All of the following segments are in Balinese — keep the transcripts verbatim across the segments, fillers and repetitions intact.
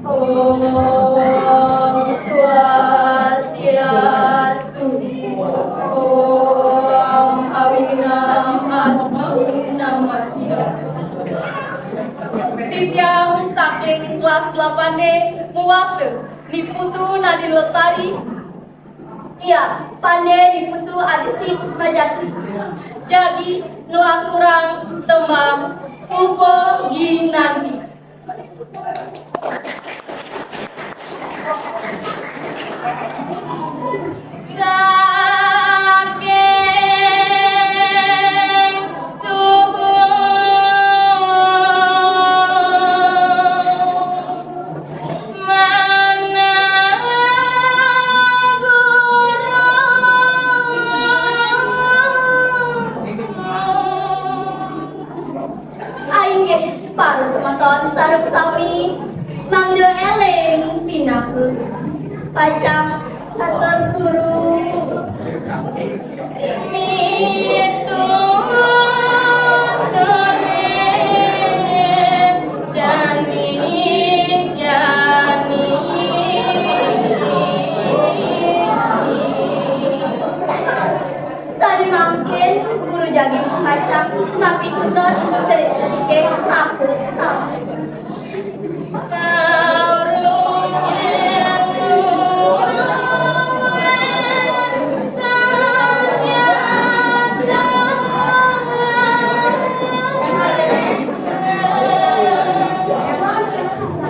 Om Swastiastu. Om Awighnam Astamu Namo Sidham. Titiang saking kelas delapan D, muwasta Ni Putu Nadine Lestari. Iya, Pandé Ni Putu Adisti Kusmajati. Jagi nglanturang tembang Upa Ginanti. Saking tuhu manah guru. Inggih, para semeton sareng sami, mangda éling pinaka pacang katur guru. Mituturin jani-jani. Sané mangkin guru jagi pacang mapitutur cerik-ceriké mapun sami.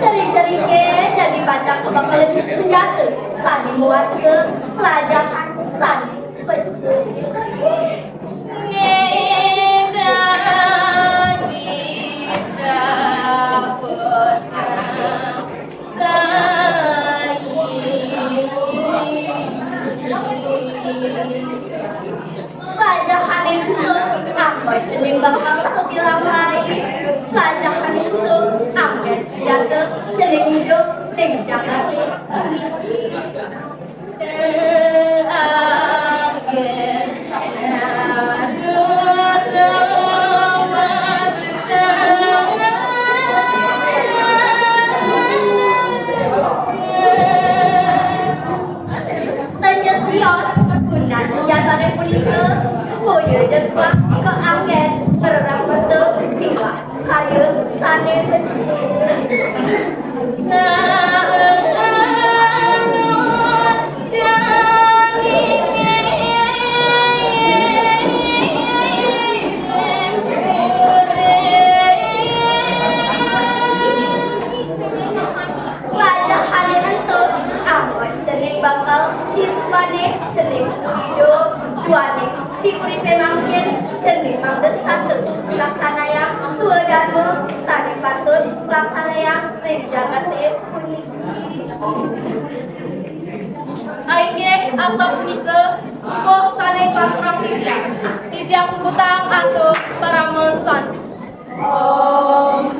Cerik-ceriké jagi pacang kabekelin senjata sané mawasta pelajahan sané Pelajahané ento anggon cening bakal kabilang baé. Pelajahané ento anggon senjata cening idup ning jagaté. Tanya sios, gunaan senjatané punika, boya jadwal kaanggén perang betul bila karya sané becik. Pelajahané ento anggon cening bakal, siswané cening idup, duaning di uripé mangkin cening mangda setata nglaksanayang swadarma sané patut nglaksanayang ring jagaté puniki. Inggih asapunika, pupuh sané kalanturang titiang. Titiang puputang antuk parama santi. Om